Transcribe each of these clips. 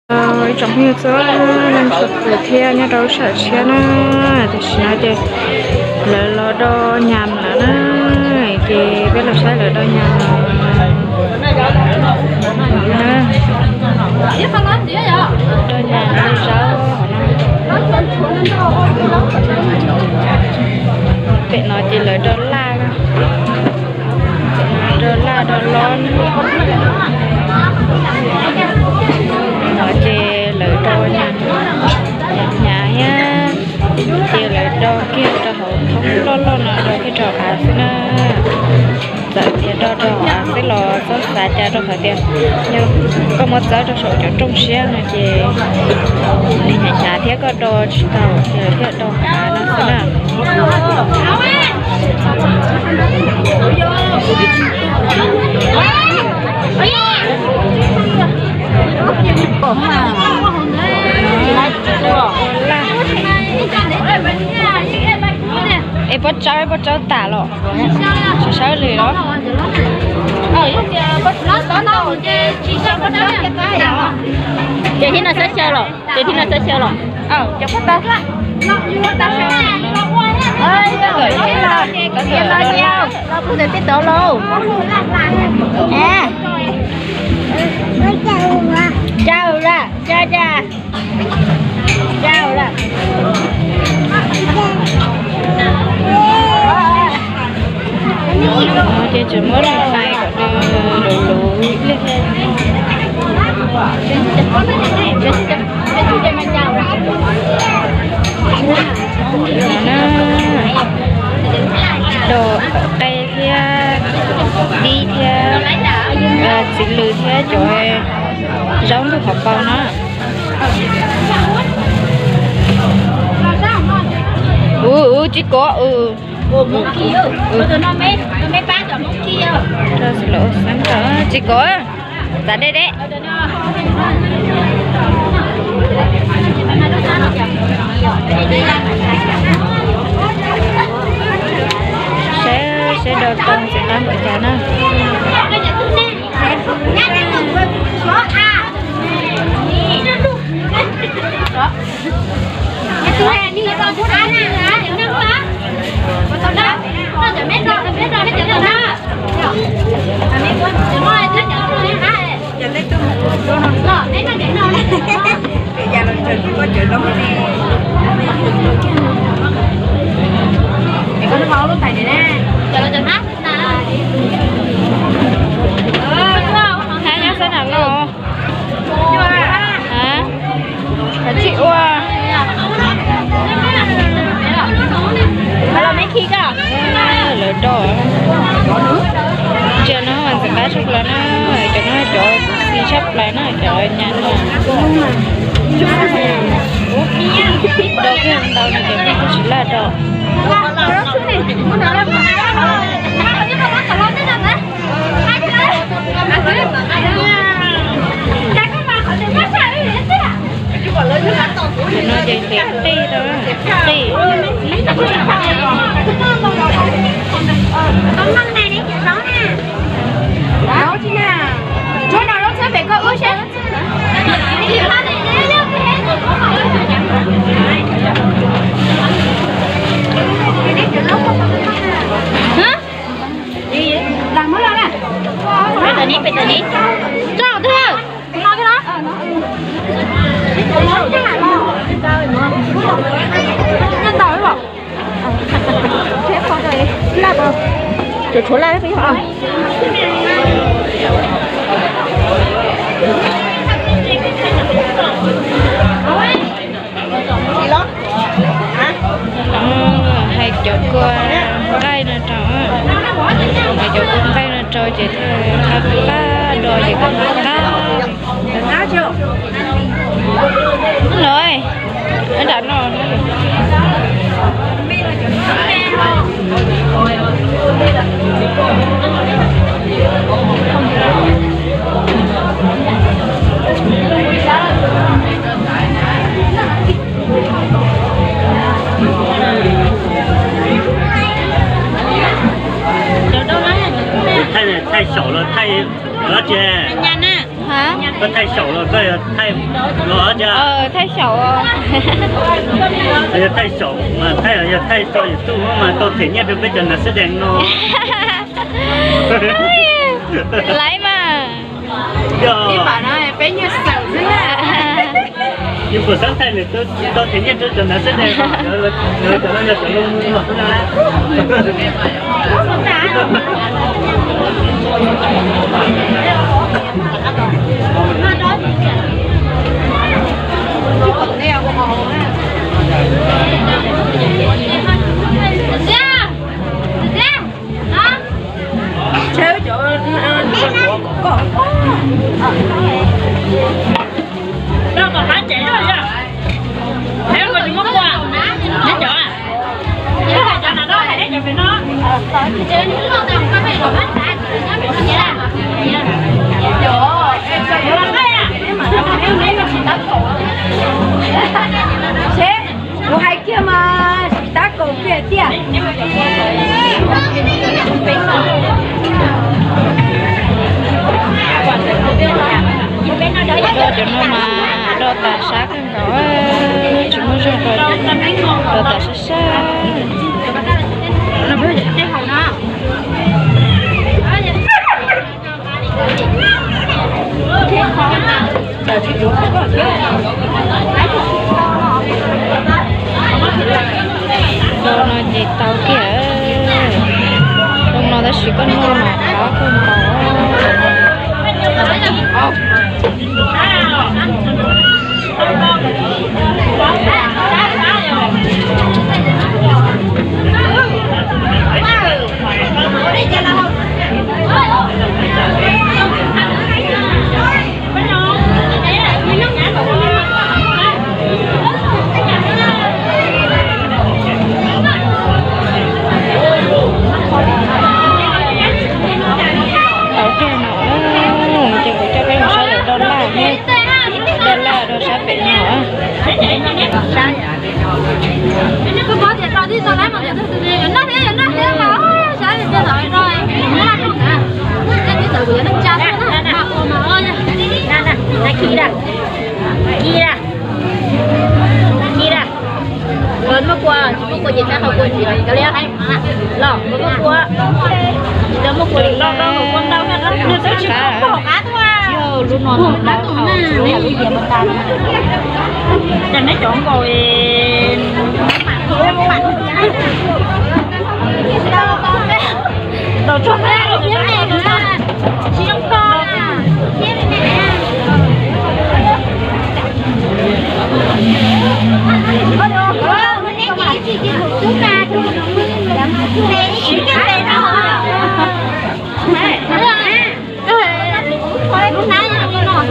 Ib tsoom phooj ywg txhua leej txhua tus thiab nyob rau lub sij hawm tshiab na, tam sim no ces lawv los do nyas lawm na, ces peb los saib lawv do nyas lawm na. Do nyas do zaub hauv no. Pem no ces lawv do laj na. Do laj do lob. No ces lawv do nyas, nyas thiab, ces lawv do kiag rau hauv thoob loj loj no, do kiag rau av xwb na. Txawm tias do rau hauv av xwb los txhob xav cas, rau qhov tias yog koj muab txawb rau saum cov rooj siab no ces nws hnyav hnyav thiab koj do tsis tau, ces lawv thiaj do hauv av no xwb na. Es pob tsawb, pob tsawb tas los? Tsis sawb li los? Ces thiab no sawb xyaw los? Ces thiab no sawb xyaw los? Los puag tim tej tod lauj. Caw lawm, caw, caw, caw lawm. Ces tseem muab nws tais kom nws luv luv ib pliag thiab. No na, do qe thiab dib thiab txiv lws thiab cov zaub ntug qhov npau na. Ua, ua tsis kov. Tsis kov, txav deb deb. Saib, saib do tau ntxim qab npaum cas na. Hab nyob sab nram no. Hab, kav tsij ua. Lawv do ntsia no mas ntxim qab tshaj plaws na, cov no cov kuv xis tshaj plaws na, cov nyas no. Do kiag ntau no cov pheej kuj tsis laj do. No ces hliv qij rau, qij. Pem tau ni, pem tau ni. Tso twg? No twg los? Nyob ntau los? Tshuav tshuav laj peb yog. Hais cov kua nqaij no rau, hais cov kua nqaij no rau ces thiaj qab qab do ces kua nqaij qab. Lawm, nram no. Thaij, thaij saum los thaij dab tsi? Koj thaij saum los koj yuav thaij Thaij xyaum, yog thaij xyaum mas thaij los yog thaij tso YouTube mas tau them nyiaj rau peb cov nav xab dees no. Laiv mas. Yog peb nyiaj xeem xwb na. Yus puas xav thaij nws tau them nyiaj rau cov nav xab dees no, cov no yog cov loj loj xwb na. Seb, kuv hais kiag mas tsis tab kaum kiag tiag. Do cov no mas do tas sab kawg nkaus, tsis muaj zog do, do tas sab sab. Do no ces tau tiag. Zoo no tab sis koj noj mas qab kawg nkaus. Tau kiag no, ces kuv coj peb mus saib lawv do laj, do laj rau sab pem no. Muaj kua, tsis muaj kua ces txhob hau kua ntxiv, cov li hais los muaj kua, tsis tau muaj kua li los kua ntau, nws twb tsis pom qab tuaj. Lub no lub qab tuaj, lub yam muaj tas. Cas neb cov nkaus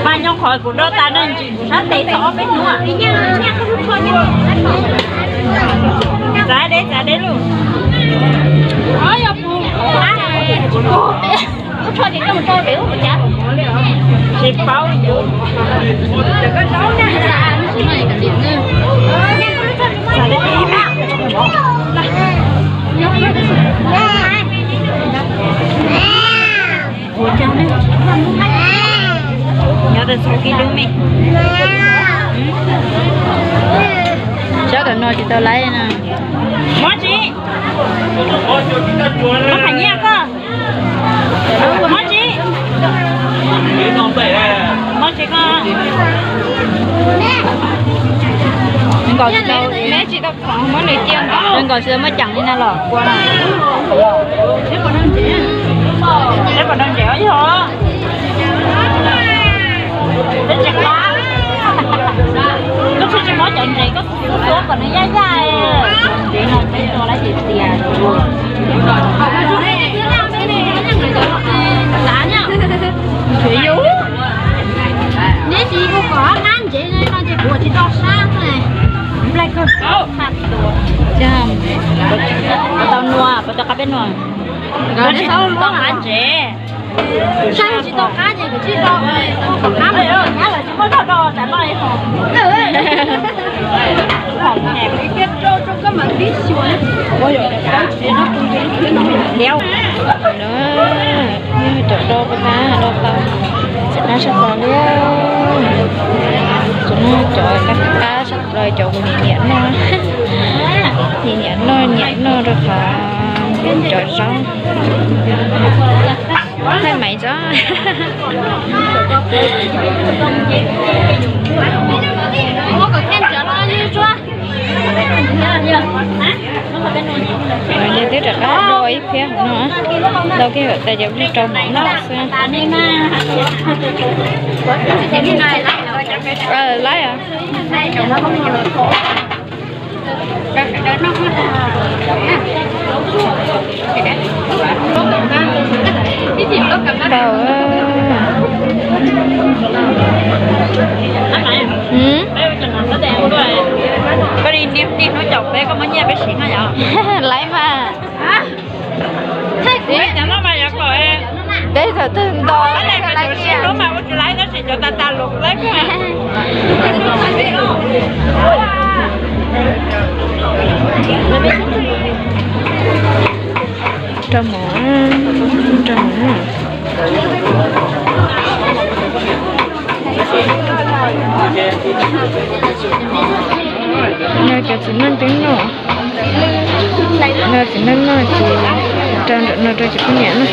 Mas nyob qhov kuv do tas no ntsis kuv sab tes txog ob peb hnub. Txav deb txav deb lauj. Tsis paub. Ua cov ne, nyob rau txog kib dub me. Tsob tam no tsis tau laib na. Mob tsis, mob qhov nyiaj koj, mob tsis, mob tsis koj. Nkaus tsis tau, neb tsis tau khoom muab nws cia nkaus, nkaus tsis tau muab ceem li na los kua na. Peb pom nrog ntses yog, peb tsis qab, koj tsis muab cov ntses koj xub xub kom nws yaj yaj. Ntses no peb tso lawm ces tias. Neb tsis ua kom qab ntsev no ces kuv tsis tso sab ne. Nplai kawg. Tau nua, puas tau qab peb nua? Tsis tau qab ntsev. Saib tsis tau qab ces kuv tsis tau. Qab mas nyab lawv tsis muaj zog do tas no. Liab. Cov do puas tau, do tau. Tseem nab sab tod liab. Tseem Cov qab qab sab plaws cov kuv nyiam nyiam noj, nyiam nyiam noj nyiam noj rau qhov cov zaub. Thaij maiv tso. Ces twb rov qab dua ib phiab hauv no, tau kiag kom tas ces rau mov noj xwb. Laib os. Tau. Koj li niaj hnub caum peb koj muab nyiaj peb siv no yom? Laib mas. Peb thaum twg nto, hnub mas ua tsis laib tab sis cov tas tas los laib. Rau mov, rau mov. Yog cov txiv neej twb noj, yog txiv neej noj ces rau nram no rau cov poj niam noj.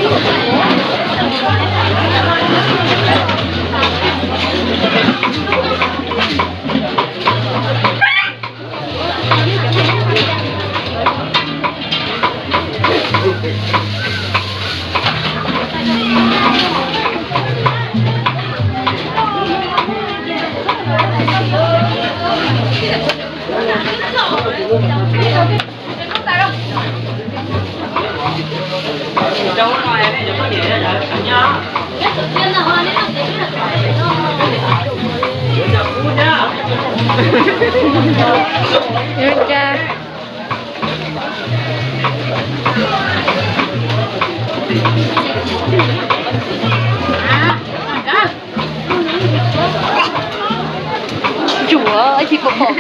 Tsuav tsis pom pom.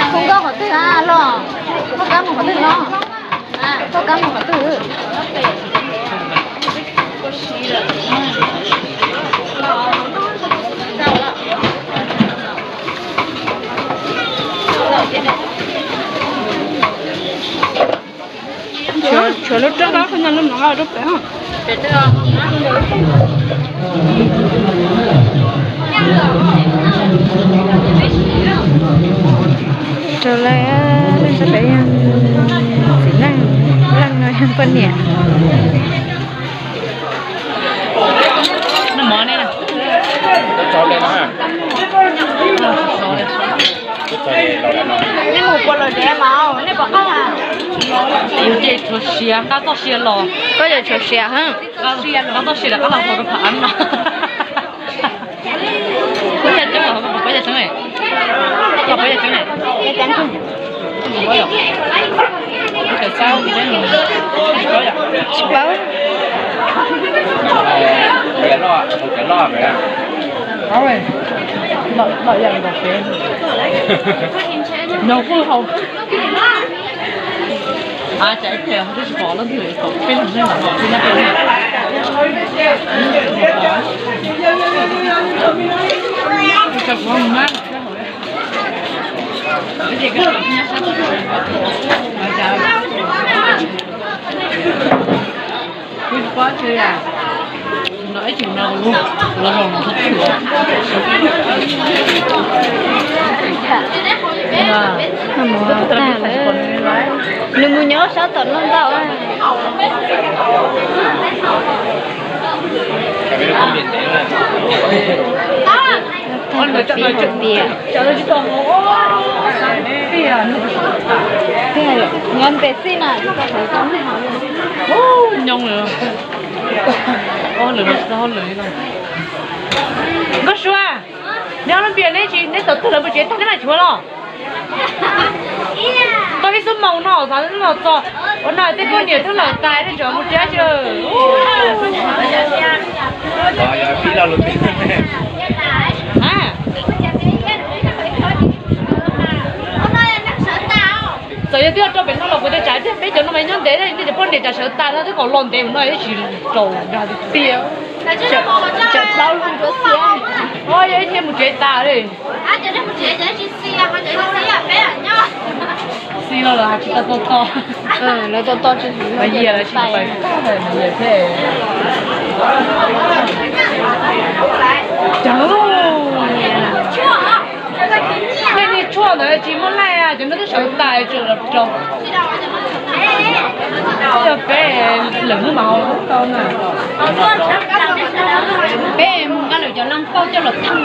Koj nkauj qhov twg a los? Koj kab mus qhov twg los? Koj kab mus qhov twg? Tshuav lub rooj dab qhov no lub no rau pem. Rau lawm, leej sab pem yog txiv neej, leej no yog poj niam. Nej mus puas lom zem mas nej puas qab? Kuv ces tshuav siav, nqa txoj sia los. Koj ces tshuav siav heev. Nqa txoj sia rov qab los hauv rau pham av no. Pab yaj tseeb los, pab yaj tseeb, pab yaj tseeb, tsis paub. Nws mus nyob sab tom no ntau. Tias nyob npe xij na. Nkauj Sua, neb ob lub npias neb tsis, neb tau twg lawv mus tsev tag neb mam tshuav los? Tau ib xuab moos no xav los txog ua no tej poj niam twb lawm tas, nej tseem mus tsev dab tsi lawm? Sawv tas no twb kom los ntev mus no ib tsis rau dag tiag. Tsam plaub lub nruab xiab. Yog ib thiaj mus tsev tas li. Xi no los tsis tau to to. Lawv to to tsis, Mas Yias lawv tsis pais koj, Mas Yias thiab. Cov, tej niag tshuaj ntawd tsis muaj laij, cov no twb sawv tas tseem los rau. Yog peb lawm hnub mas tau na. Peb mus nqa lawm cov laj kauj coj los thawj.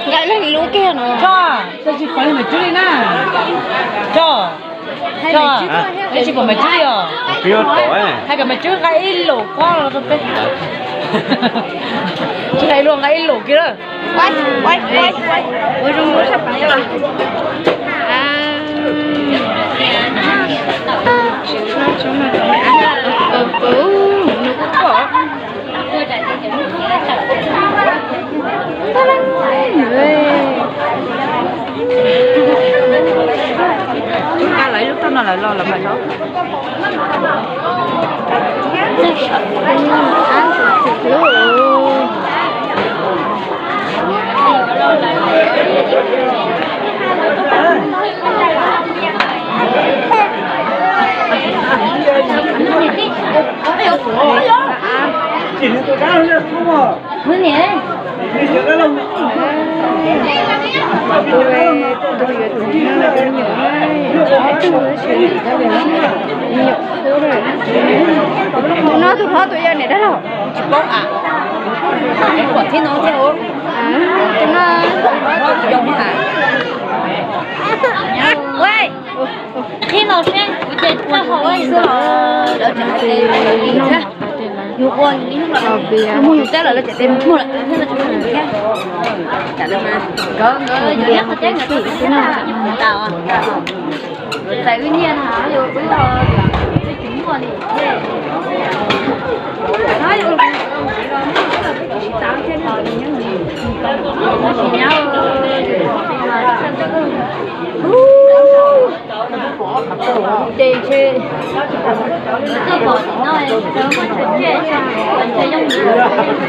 Nqa ib leeg lub kiag no. Tsis pom Maiv Tswb li na. Tsis pom Maiv Tswb li os. Hais kom Maiv Tswb nqa ib lus qhuab los rau peb. Tsis hais luag nqa ib lus kiag lawm. Nqa lawv ib lub rau no lawv los lawv mam los. Tus no tus hlob tus yau niam dab laug tsis paub a. Pom thib no thiab tus no tus hlob tus yau niam a. Thib no seb kuv ces txawj hau xwb los lawv tseem hais tias yus ua yus niaj hnub los yus mus yus teb los lawv tseem tias muag lawm thiab lawv tseem thiab. Nkawd nkawd yus niaj qhov teb nkawd txawj mus tas. Txais wb nyiaj no yus wb tsis muaj li.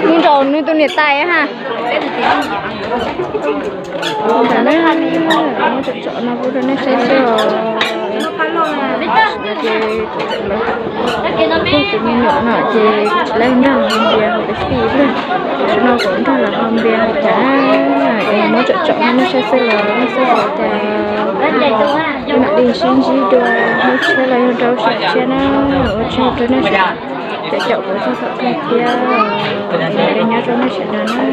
Hnub nraud nws tus niam tais ha. Ntawm no muab tsom tsom no pub rau nej saib xwb os. Ces tus me nyuam no ces tsis laib nrog los ho npias hauv peb fij lawm. Tam sim no kuv nrog los ho npias hauv cas es muab tsom tsom no nej saib xwb los nej saib xwb cas. Mam li sib ntsib dua hnub tshiab los yog rau sij hawm tshiab na. Ua tsaug rau nej sawv daws caum kuv txog thaum kawg thiab. Mam li nyob zoo nej sawv daws na.